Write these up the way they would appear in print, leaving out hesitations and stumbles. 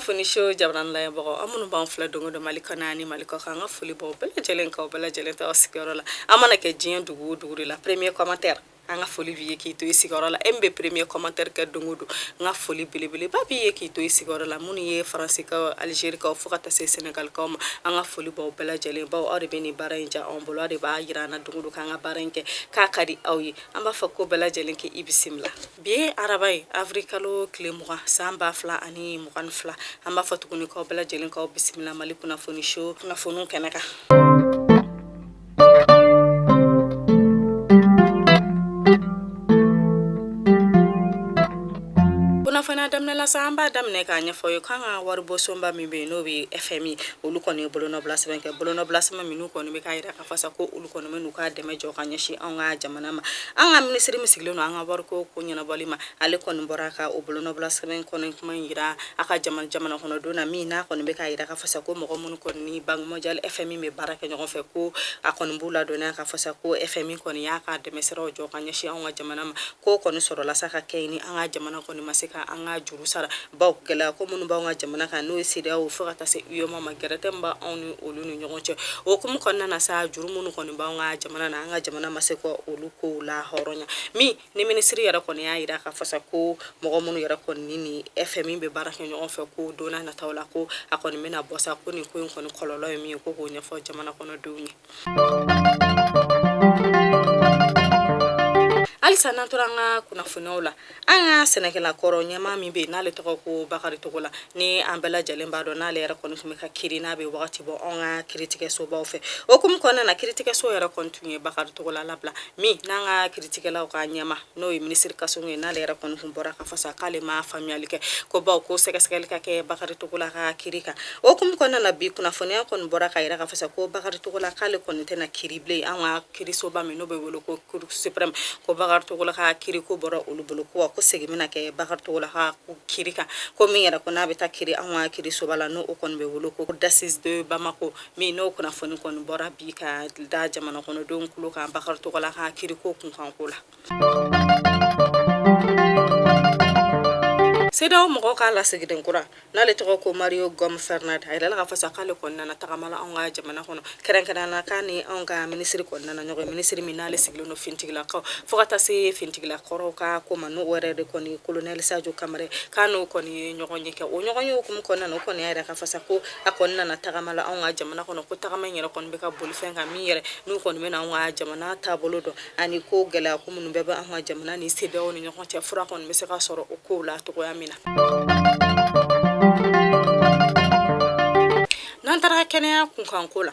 Kunnafoni show jabarani lajɛbagaw, aw minnu b'an filɛ don o don Mali kɔnɔ ani Mali kɔkan, an ka foli b'aw bɛɛ lajɛlen kan, bɛɛ lajɛlen t'aw sigiyɔrɔ la. An mana kɛ diɲɛ dugu o dugu de la, premier commentaire, an ka foli b'i ye k'i to i sigiyɔrɔ la. E min bɛ premier commentaire kɛ don o don, n ka foli belebeleba b'i ye k'i to i sigiyɔrɔ la. Minnu ye Faransikaw, Alizerikaw, fo ka taa se Senegalikaw ma, an ka foli b'aw bɛɛ lajɛlen, bawo aw de bɛ nin baara in diya anw bolo, aw de b'a jira an na don o don k'an ka baara in kɛ k'a ka di aw ye. An b'a fɔ ko bɛɛ lajɛlen k'i bisimila. Bi ye araba ye, avril kalo tile 20, san 2022. An b'a fɔ tuguni k'aw bɛɛ lajɛlen k'aw bisimila Mali kunnafoni show kunnafoniw kɛnɛ kan. Kunnafoniya daminɛ la sa, an b'a daminɛ k'a ɲɛfɔ ye k'an ka waribɔsonba min bɛ yen, n'o bɛ FMI, olu kɔni ye bolonɔbila sɛbɛn kɛ, bolonɔbila sɛbɛn minnu kɔni bɛ k'a jira k'a fɔ sa ko olu kɔni bɛ n'u ka dɛmɛ jɔ ka ɲɛsin anw ka jamana ma. An ka minisiri min sigilen don an ka wariko ko ɲɛnabɔli ma, ale kɔni bɔra ka o bolonɔbila sɛbɛn kɔni kuma in jira a ka jamana kɔnɔdenw na, min n'a kɔni bɛ k'a jira k'a fɔ sa ko mɔgɔ minnu kɔni ni Banque mondiale FMI bɛ baara kɛ ɲɔgɔn fɛ, ko a kɔni b'u ladɔnniya k'a fɔ sa ko FMI kɔni y'a ka dɛmɛsiraw jɔ ka ɲɛsin anw ka jamana ma, k'o kɔni sɔrɔla sa ka kɛ ni an ka jamana kɔni ma se ka an ka juru sara, bawo gɛlɛya ko minnu b'anw ka jamana kan, n'o ye CEDEAO fo ka taa se UEMOA ma, gɛrɛtɛ min b'anw ni olu ni ɲɔgɔn cɛ, o hukumu kɔnɔna na sa, juru minnu kɔni b'anw ka jamana na, an ka jamana ma se ka olu kow lahɔrɔnya. Min ni minisiri yɛrɛ kɔni y'a jira k'a fɔ sa ko mɔgɔ minnu yɛrɛ kɔni ni FMI bɛ baara kɛ ɲɔgɔn fɛ, ko don n'a nataw la ko a kɔni bɛna bɔ sa ko nin ko in kɔni kɔlɔlɔ ye min ye, ko k'o ɲɛfɔ jamana kɔnɔdenw ye. Halisa n'an tora an ka kunnafoniyaw la, an ka sɛnɛkɛla kɔrɔ ɲɛmaa min bɛ yen, n'ale tɔgɔ ko Bakari Togola, ni an bɛɛ lajɛlen b'a dɔn n'ale yɛrɛ kɔni tun bɛ ka kiri, n'a bɛ wagati bɔ anw ka kiritigɛsobaw fɛ, o hukumu kɔnɔna na, kiritigɛso yɛrɛ kɔni tun ye Bakari Togola labila. Min n'an ka kiritigɛlaw ka ɲɛmaa, n'o ye minisiri Kassogué ye, n'ale yɛrɛ kɔni tun bɔra k'a fɔ sa k'ale ma faamuyali kɛ, ko bawo ko sɛgɛsɛgɛli ka kɛ Bakari Togola ka kiri kan. O hukumu kɔnɔna na, bi kunnafoniya kɔni bɔra k'a jira k'a fɔ sa ko Bakari Togola k'ale kɔni tɛna kiri bilen an ka kirisoba min n'o bɛ wele ko Cour suprême, ko Bakari Togola ka kiri ko bɔra olu bolo, ko wa ko segin bɛna kɛ Bakari Togola ka kiri kan, ko min yɛrɛ ko n'a bɛ taa kiri an ka kirisoba la, n'o kɔni bɛ wele ko d'assises de Bamako. Min n'o kunnafoni kɔni bɔra bi ka da jamana kɔnɔdenw tulo kan Bakari Togola ka kiriko kunkanko la. CEDEAO mɔgɔw ka lasigiden kura, n'ale tɔgɔ ko Mario Gomes Fernandes, a yirala k'a fɔ sa k'ale kɔni nana tagama la anw ka jamana kɔnɔ, kɛrɛnkɛrɛnnenya la k'a ni anw ka minisiri kɔni nana ɲɔgɔn ye, minisiri min n'ale sigilen don finitigilakaw fo ka taa se finitigilakɔrɔw ka ko ma, n'o yɛrɛ de kɔni colonel Sadio Kamara, k'a n'o kɔni ye ɲɔgɔn ye kɛ. O ɲɔgɔn ye hukumu kɔnɔna na, o kɔni y'a yira k'a fɔ sa ko a kɔni nana tagama la anw ka jamana kɔnɔ, ko tagama in yɛrɛ kɔni bɛ ka boli fɛn kan min yɛrɛ n'u kɔni bɛna anw ka jamana taabolo dɔn, ani ko gɛlɛya ko minnu bɛɛ bɛ an ka jamana ni CEDEAO ni ɲɔgɔn cɛ, fura kɔni bɛ se ka sɔrɔ o kow la cogoya min na. N'an taara kɛnɛya kunkanko la,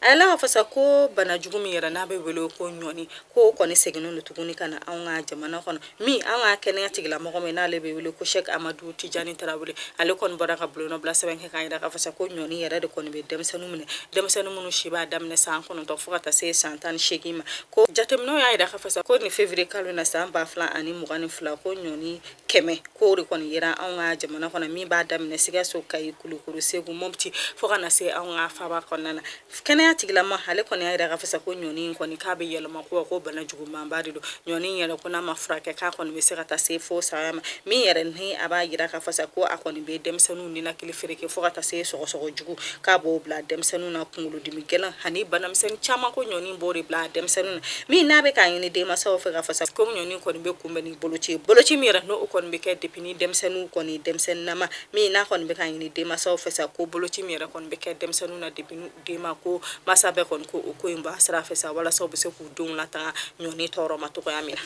a yirala k'a fɔ sa ko bana jugu min yɛrɛ n'a bɛ wele ko ɲɔni, ko kɔni seginnen don tuguni ka na anw ka jamana kɔnɔ. Min an ka kɛnɛya tigilamɔgɔ min n'ale bɛ wele ko Cheikh Amadu Tijani Tarawele, ale kɔni bɔra ka bolonɔbila sɛbɛn kɛ k'a jira k'a fɔ sa ko ɲɔni yɛrɛ de kɔni bɛ denmisɛnninw minɛ, denmisɛnnin minnu si b'a daminɛ san 9 fo ka taa se san 18 ma. Ko jateminɛw y'a jira k'a fɔ sa ko nin février kalo na san 2022, ko ɲɔni 100 ko de kɔni yera anw ka jamana kɔnɔ, min b'a daminɛ Sikaso, Kayi, Kulukoro, Segu, Mopti fo ka na se anw ka faaba kɔnɔna na. Kɛnɛya tigilama ale kɔni y'a jira k'a fɔ sa ko ɲɔni in kɔni k'a bɛ yɛlɛma, ko wa ko bana jugumanba de don. Ɲɔni in yɛrɛ ko n'a ma furakɛ, k'a kɔni bɛ se ka taa se fo saya ma. Min yɛrɛ ni a b'a jira k'a fɔ sa ko a kɔni bɛ denmisɛnninw ninakili fereke fo ka taa se sɔgɔsɔgɔ jugu, k'a b'o bila denmisɛnninw na, kunkolodimi gɛlɛn ani banamisɛnnin caman, ko ɲɔni b'o de bila denmisɛnninw na. Min n'a bɛ k'a ɲini denmansaw fɛ k'a fɔ sa ko ɲɔni kɔni bɛ kunbɛn ni boloci ye, boloci min yɛrɛ n'o kɔni bɛ kɛ depuis ni denmisɛnninw kɔni denmisɛnninnama. Min n'a kɔni bɛ k'a ɲini denmansaw fɛ sa ko boloci min yɛrɛ kɔni bɛ kɛ denmisɛnninw na depuis n'u denma, ko masa bɛɛ kɔni ko o ko in bɔ a sira fɛ sa, walasa u bɛ se k'u denw latanga ɲɔni tɔɔrɔ ma cogoya min na.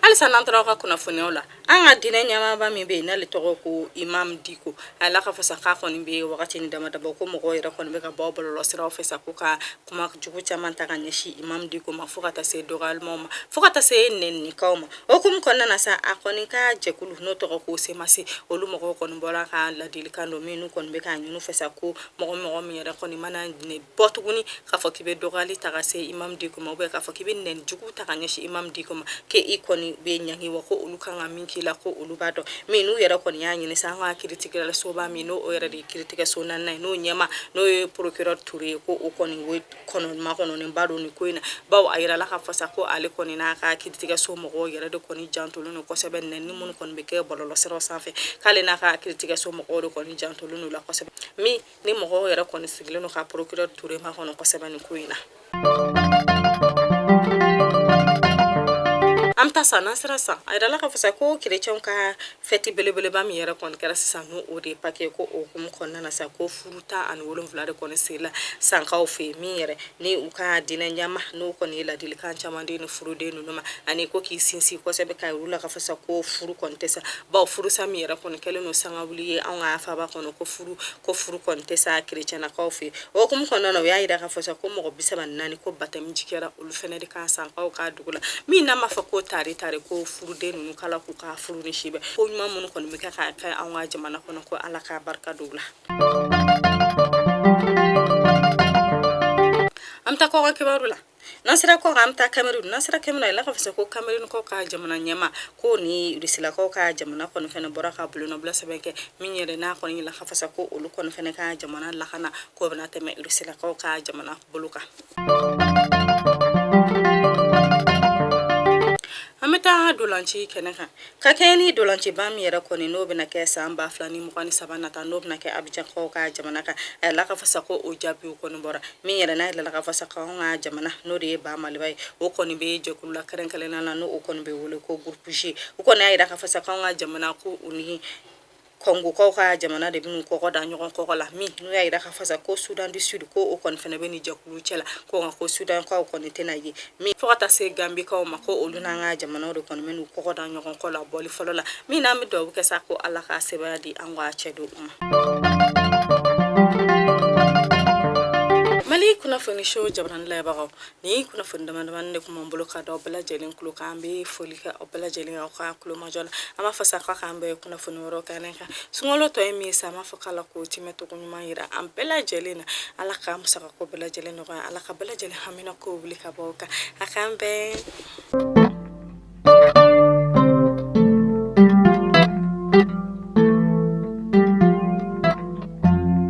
Halisa n'an tora aw ka kunnafoniyaw la, an ka diinɛ ɲɛmaaba min bɛ yen, n'ale tɔgɔ ko Imam Diko, a la k'a fɔ sa k'a kɔni bɛ wagati ni dama dabɔ ko mɔgɔw yɛrɛ kɔni bɛ ka bɔ bɔlɔlɔ siraw fɛ sa ko ka kuma jugu caman ta ka ɲɛsin Imam Diko ma, fo ka taa se dɔgɔyalimaw ma, fo ka taa se nɛninikaw ma. O hukumu kɔnɔna na sa, a kɔni ka jɛkulu n'o tɔgɔ ko CMAS, olu mɔgɔw kɔni bɔra ka ladilikan don minnu kɔni bɛ k'a ɲini fɛ sa ko mɔgɔ min yɛrɛ kɔni mana bɔ tuguni k'a fɔ k'i bɛ dɔgɔyali ta ka se Imam Diko ma, ou bien k'a fɔ k'i bɛ nɛni jugu ta ka ɲɛsin Imam Diko ma, k'e i kɔni bɛ ɲangi, wa ko olu kan ka min k'i la. si la ko olu b'a dɔn. Min n'u yɛrɛ kɔni y'a ɲini sa, an ka kiiritigɛsoba min n'o yɛrɛ de ye kiiritigɛso naaninan ye, n'o ɲɛmaa n'o ye procureur Ture ye, ko o kɔni kɔnɔ makɔnɔnenba don nin ko in na, bawo a yirala k'a fɔ sa ko ale kɔni n'a ka kiiritigɛso mɔgɔw yɛrɛ de kɔni jantolen don kosɛbɛ nɛni minnu kɔni bɛ kɛ bɔlɔlɔsiraw sanfɛ, k'ale n'a ka kiiritigɛso mɔgɔw de kɔni jantolen don la kosɛbɛ. Min ni mɔgɔw yɛrɛ kɔni sigilen don ka procureur Ture makɔnɔ kosɛbɛ nin ko in na. An bɛ taa san, n'an sera san, a yirala k'a fɔ sa ko kerecɛnw ka fɛti belebeleba min yɛrɛ kɔni kɛra sisan, n'o o de ye Pâques, ko o hukumu kɔnɔna na sa, ko furu 17 de kɔni sirila sankaw fɛ yen. Min yɛrɛ ni u ka diinɛ ɲɛmaa n'o kɔni ye ladilikan caman di ni furuden ninnu ma, ani ko k'i sinsin kosɛbɛ k'a yir'u la k'a fɔ sa ko furu kɔni tɛ sa, bawo furusa min yɛrɛ kɔni kɛlen don sangawuli ye anw ka faaba kɔnɔ, ko furu kɔni tɛ sa kerecɛnakaw fɛ yen. O hukumu kɔnɔna na, u y'a yira k'a fɔ sa ko mɔgɔ 34 ko batɛmu ji kɛra olu fɛnɛ de kan sankaw ka dugu la. Min n'a ma fɔ ko tari tari, ko furuden ninnu k'Ala k'u ka furu ni si bɛn, ko ɲuman minnu kɔni bɛ kɛ ka kɛ anw ka jamana kɔnɔ, ko Ala ka barika don u la. An bɛ taa kɔkan kibaru la. N'an sera kɔkan, an bɛ taa Cameroun. N'an sera Cameroun, a yirala k'a fɔ sa ko Camerounkaw ka jamana ɲɛmaa ko ni Rusilakaw ka jamana kɔni fɛnɛ bɔra ka bolonɔbila sɛbɛn kɛ, min yɛrɛ n'a kɔni yirala k'a fɔ sa ko olu kɔni fɛnɛ ka jamana lakana k'o bɛna tɛmɛ Rusilakaw ka jamana bolo kan. An bɛ taa dolanci kɛnɛ kan ka kɛɲɛ ni dolanciba min yɛrɛ kɔni n'o bɛna kɛ san 2023 nata, n'o bɛna kɛ Abijankaw ka jamana kan. A yirala k'a fɔ sa ko o jaabiw kɔni bɔra. Min yɛrɛ n'a yirala k'a fɔ sa k'anw ka jamana n'o de ye ba Maliba ye, o kɔni bɛ jɛkulu la kɛrɛnkɛrɛnnenya la, n'o kɔni bɛ wele ko groupe G. O kɔni y'a yira k'a fɔ sa k'anw ka jamana ko u ni Kɔngokaw ka jamana de bɛn'u kɔgɔ da ɲɔgɔn kɔgɔ la. Min n'u y'a yira k'a fɔ sa ko Soudan du Sud ko o kɔni fana bɛ nin jɛkulu cɛ la, ko nka ko Sudankaw kɔni tɛna ye. Min fo ka taa se Gambikaw ma, ko olu n'an ka jamanaw de kɔni bɛn'u kɔgɔ da ɲɔgɔn kɔ la bɔli fɔlɔ la. Min n'an bɛ dugawu kɛ sa ko Ala ka sebaaya di an ka cɛdenw ma. Mali kunnafoni so jabarani lajɛbagaw, Nin kunnafoni damadamani de tun b'an bolo ka da aw bɛɛ lajɛlen tulo kan. An bɛ foli kɛ aw bɛɛ lajɛlen aw ka tulomajɔ la. An b'a fɔ sa k'a k'an bɛn kunnafoni wɛrɛw kɛnɛ kan. Sunkalo tɔ ye min ye sa, an b'a fɔ k'Ala k'o timɛ cogo ɲuman yira an bɛɛ lajɛlen na. Ala ka musakako bɛɛ lajɛlen nɔgɔya, Ala ka bɛɛ lajɛlen hamina kow wuli ka bɔ aw kan. A k'an bɛn.